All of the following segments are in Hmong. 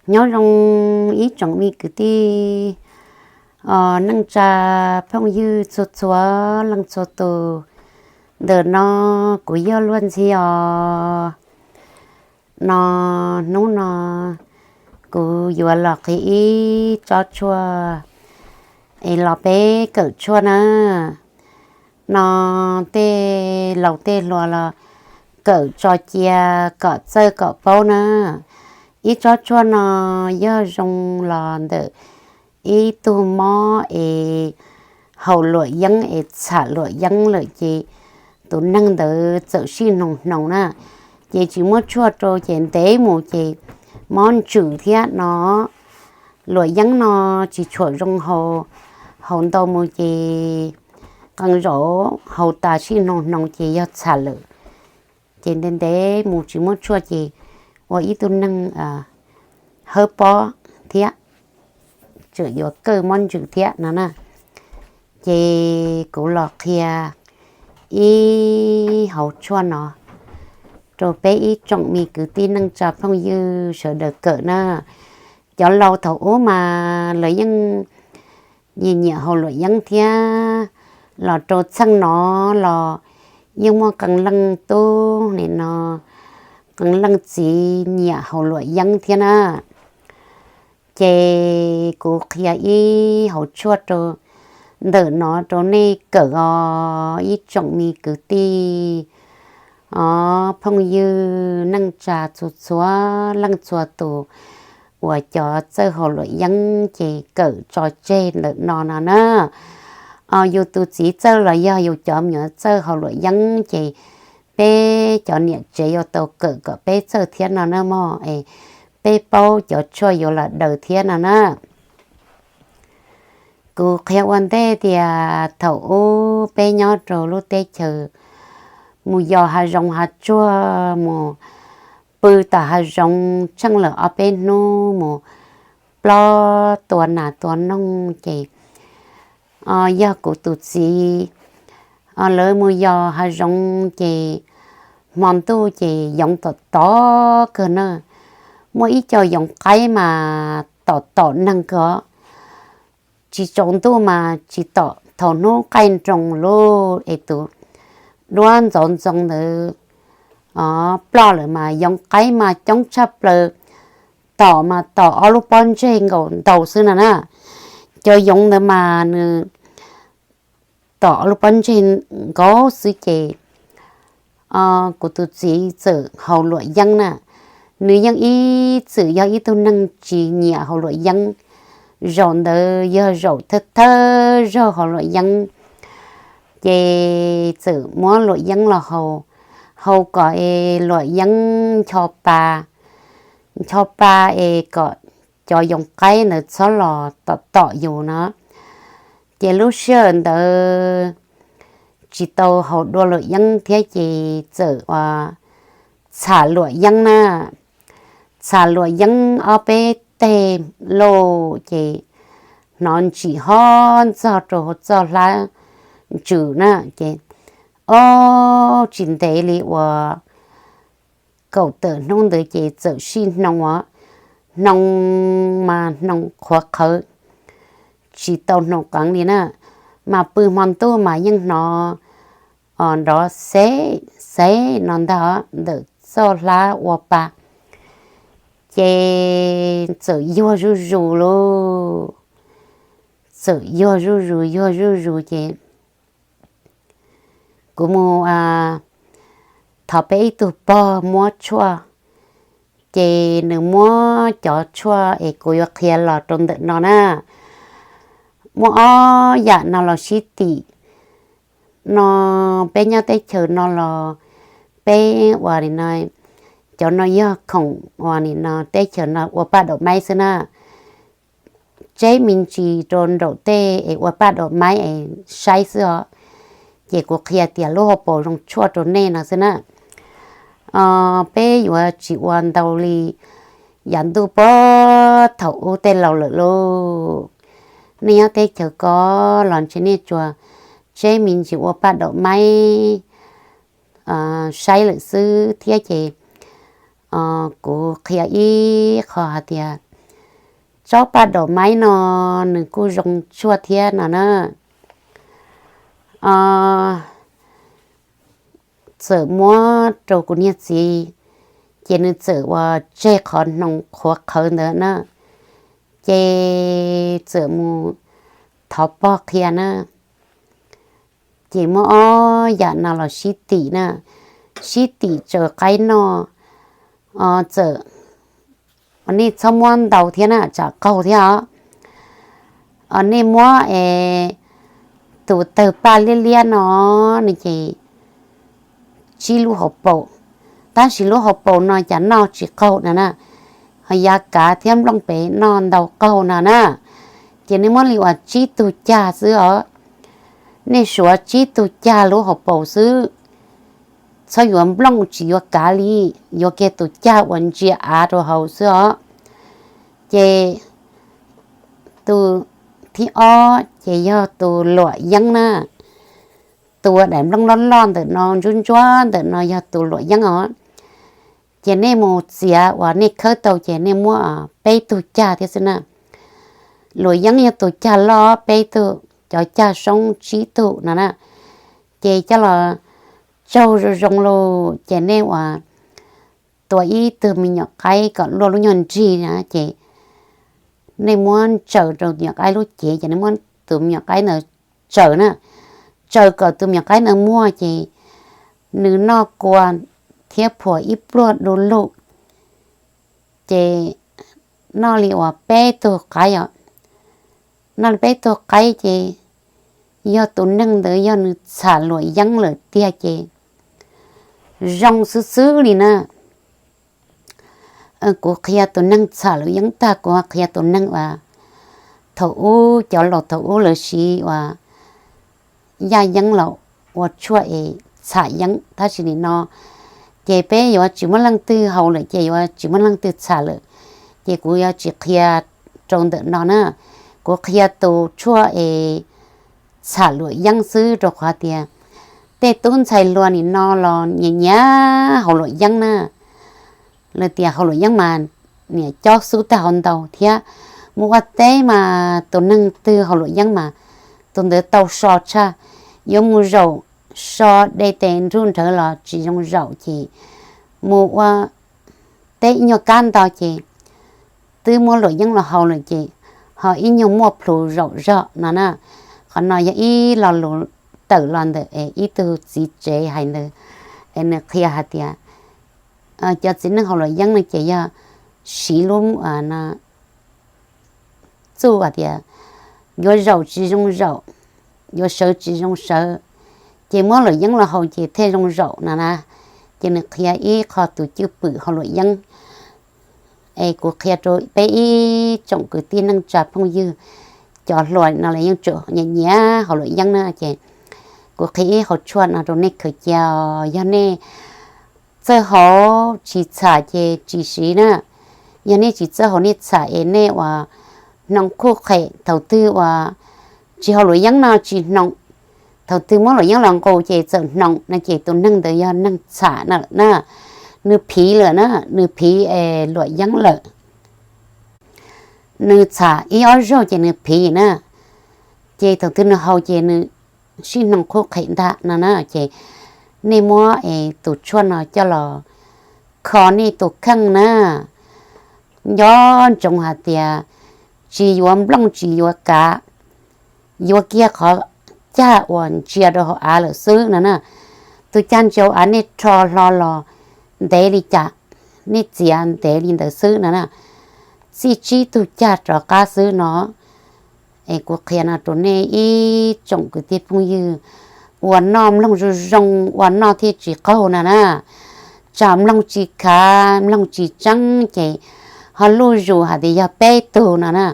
Nyob zoo ib tsoom me kwv tij, neej tsa phooj ywg txhua txhua leej txhua tus. Ntawm no kuv yog Luaj Ntxhi os. No hnub no kuv yuav los qhia ib tsob tshuaj es los peb kawm tshuaj na. No tej laus tej hluas los kawm tso cia kom txawj kom paub na. Ib tsob tshuaj no yog zoo los ntawm ib tug mob es haus luam yeeb es txham luam yeeb lawm ces tus neeg ntawd txawm sij hnoos hnoos na, ces tsis muab tshuaj rau ces ntev mus ces mob ntsws thiab no. Luam yeeb no tsis tshua zoo haus, haus ntau mus ces qee zaum haus tas sij hnoos hnoos ces yog txham lawm. Ces ntev ntev mus tsis muab tshuaj ces ua ib tug neeg hawb pob thiab, tseem yuav kawj mob ntsws thiab no na. Ces kuv los qhia ib hauv tshuaj no rau peb ib tsoom me kwv tij neej tsa phooj ywg sawv daws kawm na. Cov laus thaum ub mas lawv yeej nyiam nyiam haus luam yeeb thiab, los rau txheej no los yeej muaj qee leej tub nim no, qee leej txiv nyiam haus luam yeeb thiab na. Ces kuv qhia ib hauv tshuaj rau ntawm no rau nej kawm os ib tsoom me kwv tij os, phooj ywg neej tsa txhua txhua leej txhua tus uas cov txawj haus luam yeeb ces kawm tso tseg ntawm no no na. Yus tus txiv txawj los yog yus cov me nyuam txawj haus luam yeeb ces peb cov niam tsev yuav tau kawm kom peb txawj thiab no na mog, es peb paub cov tshuaj yuav los daws thiab no na. Kuv qhia ua ntej tias thaum ub peb nyob rau lub teb chaws mus yos hav zoov hav tsuag, mus pw tom hav zoov tsheej lawm ob peb hnub mus plob tua nas tua noog ces yog kuv tus txiv lawv mus yos hav zoov ces hmo ntuj ces yoov tom tod kawg na. Muaj ib co yoov qaib mas tom tom neeg kawg os. Tsis tsaus ntuj mas tsis tom, thaum hnub qaij nroos lub es tus duab ntxoov ntxoo ntawd ploj lawm mas yoov qaib mas coob tshaj plaws, tom mas tom ob lub pob ntseg nkaus ntau xwb no na. Cov yoov ntawd mas nws tom ob lub pob ntseg nkaus xwb ces kuv tus txiv txawm haus luam yeeb na. Nws yeej ib txwm yog ib tug neeg tsis nyiam haus luam yeeb, zaum ntawd yog zaum thawj thawj zaug haus luam yeeb. Ces txawm muab luam yeeb los haus, haus kom es luam yeeb ncho pa, ncho pa es kom cov yoov qaib ntawd txhob los tom tom yus no. Ces lub sij hawm ntawd tsis tau haus dua luam yeeb thiab ces txawm ua txham luam yeeb na. Txham luam yeeb ob peb teg lauj ces hnov ntsim hob ntxog rau hauv txoj hlab ntsws na ces, ob, tsis ntev li uas kaum tawm hnub ntawd ces txawm sij hnoos os, hnoos mas hnoos qhuav qhawv, tsis tau hnoos qeev li na, mas pw hmo ntuj mas yeej hnov nrov xeb xeb no ntag ntawm txoj hlab ua pa. Ces txawm yuag zuj zus lauj, txawm yuag zuj zus yuag zuj zus ces kuv mus thov peb ib tug pog muab tshuaj, ces nws muab cov tshuaj es kuv yuav qhia los rau ntawm no na. Muaj ob yam no los sib tim no, peb nyob teb chaws no los peb ua li no, cov no yog khoom ua li no, teb chaws no ua paj daum maib xwb na. Tseb me ntsis rau nraum tej es ua paj daum maib es saib xwb os. Ces kuv qhia tias lub hauv paus zoo tshuaj rau nej no xwb na. Peb yuav tsis ua ntau li yav ntuj puag thaum ub tej laus lawm lauj. Nej nyob teb chaws ko los ntshe nej tsuas tseb me ntsis ua paj daum maib saib lawm xwb thiab ces kuv qhia ib qho hais tias Tsob paj daum maib no nws kuj zoo tshuaj thiab no na. Txawm muab rau kuv niag txiv, ces nws txawm uas tseg qhov hnoos qhuav qhawv ntawd na, ces txawm mus thov pog qhia na, ces muab ob yam no los sib tim na, sib tim tsaws qaib noj. Txawm, nej txhob muab ntau thiab na, tsam qaug thiab os. Nej muab es tus tawg paj liab liab no, nws ces tsib lub hauv paus, tab sis lub hauv paus no cas noj tsis qaug no na, ho yav kav thiab nplooj pem noj ntau qaug no na, ces nej muab li uas tsib tug cag xwb os. Nej suav tsib tug cag lub hauv paus xwb, txhob yuav nplooj, tsis yuav kav li, yuav kiag tus cag uas ntsia av rau hauv xwb os. Ces tus thib ob ces yog tus luam yeeb na, tus daim nplooj loj loj ntawm no ntsuab ntsuab ntawm no yog tus luam yeeb os. Ces nej mus txiav uas nej khawb tau ces nej muab peb tug cag thiab xwb na. Luam yeeb yog tus cag loj peb tug, cov cag soob tsib tug no na. Ces coj los tsaug zoo zoo lawm ces nej uas tua ib tug me nyuam qaib kom luaj lub nyuag nrig na, ces nej muab ntsaws rau tus me nyuam qaib lub cev, ces nej muab tus me nyuam qaib ntawd tsaws na, tsaws kom tus me nyuam qaib ntawd muag ces nws noj kua thiab phuam ib pluag du lug. Ces noj li uas peb tug qaib os, noj li peb tug qaib ces yog tus neeg ntawd yog nws txham luam yeeb lawm tiag ces zoo xwb xwb li na. Kuv qhia tus neeg txham luam yeeb tag, kuv qhia tus neeg uas thaum ub cov laus thaum ub lawv siv uas yaj yeeb los ua tshuaj es txham yeeb, tab sis nim no ces peb yuav tsis muaj leej twg haus lawm ces yuav tsis muaj leej twg txham lawm, ces kuv yuav tsis qhia rau ntawm no na. Kuv qhia tus tshuaj es txham luam yeeb xwb, rau qhov tias tej tub ntxhais hluas nim no los nyiam nyiam haus luam yeeb na. Lawv tias haus luam yeeb mas niam cob xub tag hauv ntau thiab. Mus ua teb mas tus neeg twg haus luam yeeb mas tus ntawd tau so tshaj. Yuav mus zaum so de tes nruj nrhawv los tsis zoo zaum ces mus ua teb ib nyuag kab ntau ces twb muab luam yeeb los haus lawm ces ho ib nyuag muaj plhus zaum zog no na. Qhov no yog ib lo lus tawm los ntawm ib tug txiv tsev hais ntawd, es nws qhia hais tias cov txiv neej haus luam yeeb no ces yog siv lub txuj hais tias yuav zaum tsis zoo zaum, yuav sawv tsis zoo sawv, ces muab luam yeeb los haus ces thiaj zoo zaum no na. Ces nws qhia ib qho tus cwj pwm haus luam yeeb. Es kuv qhia rau peb ib tsoom kwv tij neej tsa phooj ywg, cov hluas no los yeej tseem nyiam nyiam haus luam yeeb na, ces kuv qhia ib qho tshuaj no rau nej khaws cia. Yog nej txawj haus tsis txham ces tsis siv na. Yog nej tsis txawj haus nej txham es nej uas hnoos khuj qhem, thaum twg uas tsis haus luam yeeb no tsis hnoos, thaum twg muab luam yeeb los nqus ces txawm hnoos no ces tus neeg ntawd yog neeg txham na. Nws phiv lawm na, nws phiv es luam yeeb lawm. Nws txham ib ob zaug ces nws phiv na, ces thaum twg nws haus ces nws sib hnoos khuj qhem ntag no na. Ces nej muab es tus tshuaj no coj los kho nej tus kheej na. Nco ntsoov hais tias tsis yuav nplooj tsis yuav kav, yuav kiag qhov cag uas ntsia rau hauv av lawm xwb no na. Tus cag ntsia hauv av nej rho hlo los ntev li cas, nej txiav ntev li ntawd xwb no na. Txij tsib tug cag rov qab xwb no. Es kuv qhia no rau nej ib tsoom kwv tij phooj ywg, ua noj mloog zoo zoo, ua noj thiaj tsis qaug no na. Tsam mloog tsis khav, mloog tsis tseeb ces ho luj zus hais tias yog peb tug no na.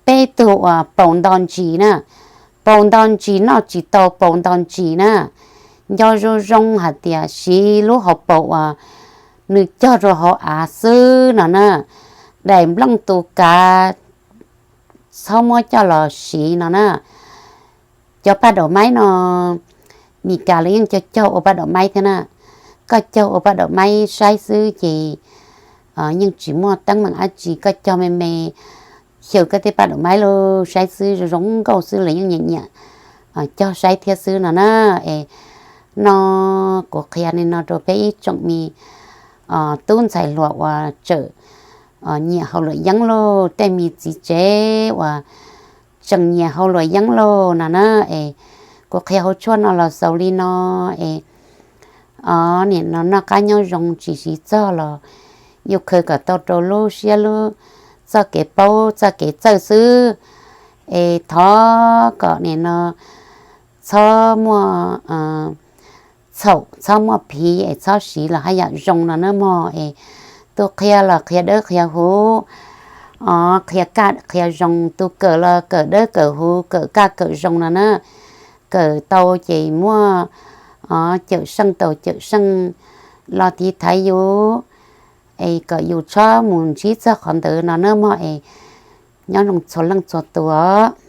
Peb tug uas paus nto ntsis na, paus nto ntsis noj tsis tau paus nto ntsis na. Nco zoo zoo hais tias siv lub hauv paus uas nws cog rau hauv av xwb no na. Daim nplooj tus kav txhob muab coj los siv no na. Cov paj daum maib no, Mis Kas lawv yeej cog cog ua paj daum maib thiab na. Koj cog ua paj daum maib saib xwb ces yeej tsis muaj teeb meem dab tsi, koj cog me me Xyaw koj tej paj daum maib los saib xwb, zoo zoo nkauj xwb los yeej nyiam nyiam cog saib thiab xwb no na. Es no kuv qhia li no rau peb ib tsoom me tub ntxhais hluas uas tseem nyiam hau luam yeeb lauj, tej me txiv tsev uas tseem nyiam hau luam yeeb lauj no na. Es kuv qhia hauv tshuaj no los xaus li no. Es o, nim no noj qab nyob zoo tsis siv txog los yus khaws kom tau rau lub siab lub txoj kev paub txoj kev txawj xwb. Es thov kom nim no txhob muaj txhaum, txhob muaj phiv es txhob siv los haj yam zoo no na mog. Es tus qhia los qhia dawb qhia huv, o, qhia kaj qhia zoo, tus kawm los kawm dawb kawm huv, kawm kaj kawm zoo no na. Kawm tau ces muaj, o, cawm seej tau cawm seej los tiv thaiv yus, es kom yus txhob mus ntsib txog qhov ntawd no na mog. Es nyob zoo txhua leej txhua tus os.